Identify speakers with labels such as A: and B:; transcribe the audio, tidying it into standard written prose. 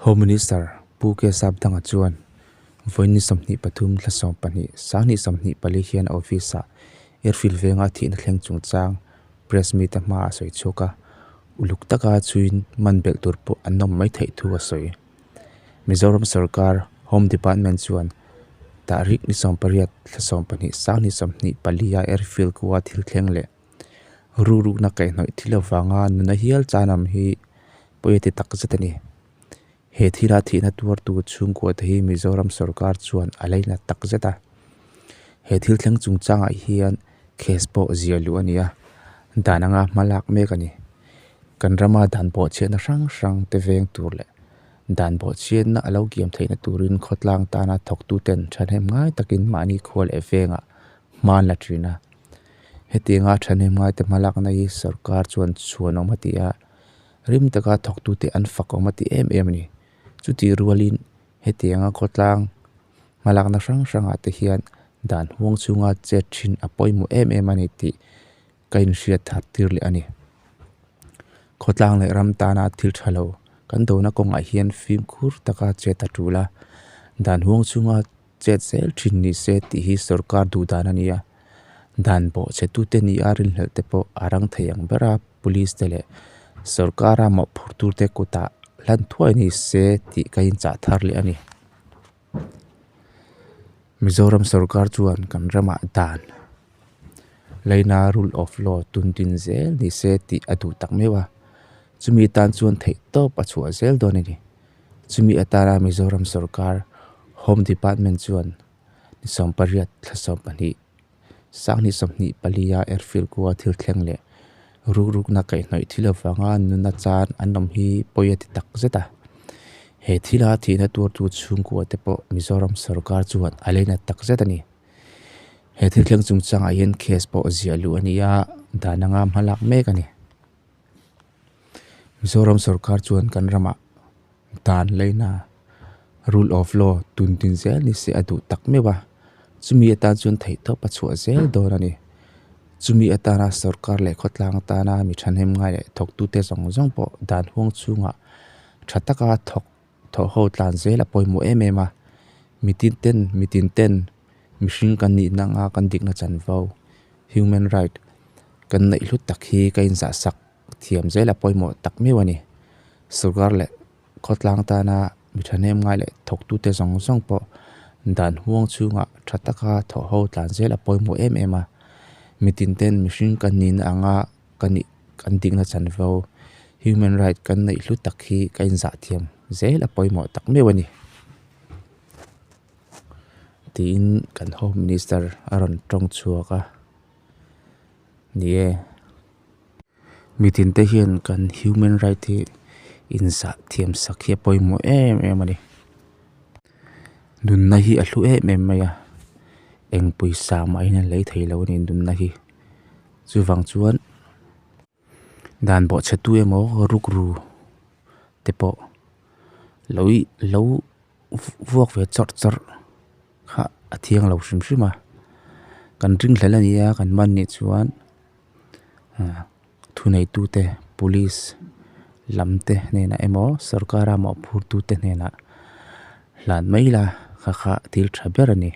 A: Home Minister Pu K Sapdanga chuan vawiin ni 23 thla 12 sanghnih 24 hian a office-ah Airfield venga thihna thleng chungchang press meet a hmaah a sawi chhuak a, uluk taka chhuin man belh tur pawh an awm mai theih thu a sawi. Mizoram sorkar Home Department chuan tahrik ni 18 thla 12 sanghnih 24 a Airfield khua thil thleng leh rurukna kaihhnawih thil avanga nuna hial chanam hi pawi a ti tak zet a ni. He thila thihna tuartu chhungkua te hi Mizoram sorkar chuan a leinat tak zet a. He thil thleng chungchangah hian case pawh ziah luh a ni a, dan anga hma lak mek a ni. Kan rama dan bawhchhiatna hrang hrang te veng tur leh dan bawhchhiatna a lo kiam theihna turin khawtlang tana thawktuten thahnem ngai takin mahni khua leh vengah hma an la thin a. Hetianga thahnem ngaite hma lakna hi sorkar chuan chhuanawm a ti a, rim taka thawktute an fak awm a ti em em a ni. Chutih rualin hetianga khawtlang hma lakna hrang hrangah te hian dan huang chhunga chet thin a pawimawh em em a ni tih ka inhriat thar tir leh a ni. Khawtlang leh ram tana thil tha lo kan dona kawngah hian fimkhur taka chet a tul a, dan huang chhunga chet zel thin ni se tih hi sorkar duh dan a ni a. Dan pawh che tute ni a rinhlelh te pawh a rang thei ang ber a, police te leh sorkara mawhphurh tur te kutah hlan thuai ni se tih ka inchah thar leh a ni. Mizoram sorkar chuan kan ramah dan Laina rule of law tun din zel ni se tih a duh tak meuh a, chumi tan chuan theih tawp a chhuah zel dawn a ni. Chumi atana Mizoram sorkar Home Department chuan ni 18 thla 12 sanghnih 24 a airfield kua thil thleng leh rukrukna kaihhnawih thil avanga nuna chan an awm hi pawi a ti tak zet a. He thila thihna tuartu chhungkua te pawh Mizoram sorkar chuan a leinat tak zet a ni. He thil thleng chungchangah hian case pawh ziah luh a ni a, dan anga hma lak mek a ni. Mizoram sorkar chuan kan ramah dan leina rule of law tun tin zel ni se a duh tak meuh a, chumi atan chuan theihtawp a chhuah zel dawn a ni. Chumi atana sorkar leh khawtlang atana mi thahnem ngai leh thawktute zawng zawng pawh dan huang chhungah tha taka thawk thawh ho tlan zel a pawimawh em em a, mitin ten mitin ten mihring kan nihna anga kan dikna chanvo human right kan neih hlut tak hi ka inzah sak thiam zel a pawimawh tak meuh a ni. Sorkar leh khawtlang tana mi thahnem ngai leh thawktute zawng zawng pawh dan huang chhungah tha taka thawh ho tlan zel a pawimawh em em a, mitin ten mihring kan nihna anga ka nih kan dikna chanvo human right kan neih hlu tak hi ka inzah thiam zel a pawimawh tak meuh a ni tiin kan home minister a rawn tawng chhuak a ni e. Mitin te hian kan human right hi inzah thiam sak hi a pawimawh em em a ni. Nunna hi a hlu em em mai a eng pawisa mahin a lei thei lo a ni nunna hi. Chuvang chuan dan bawhchhe tu emaw rukru te pawh lo ih lo vuak ve chawrh chawrh kha a thiang lo hrim hrim a kan ringhlel a ni a kan man nih chuan thuneitu te police lam te hnenah emaw sorkara mawhphurtu te hnenah hlan mai ila kha kha thil tha ber a ni.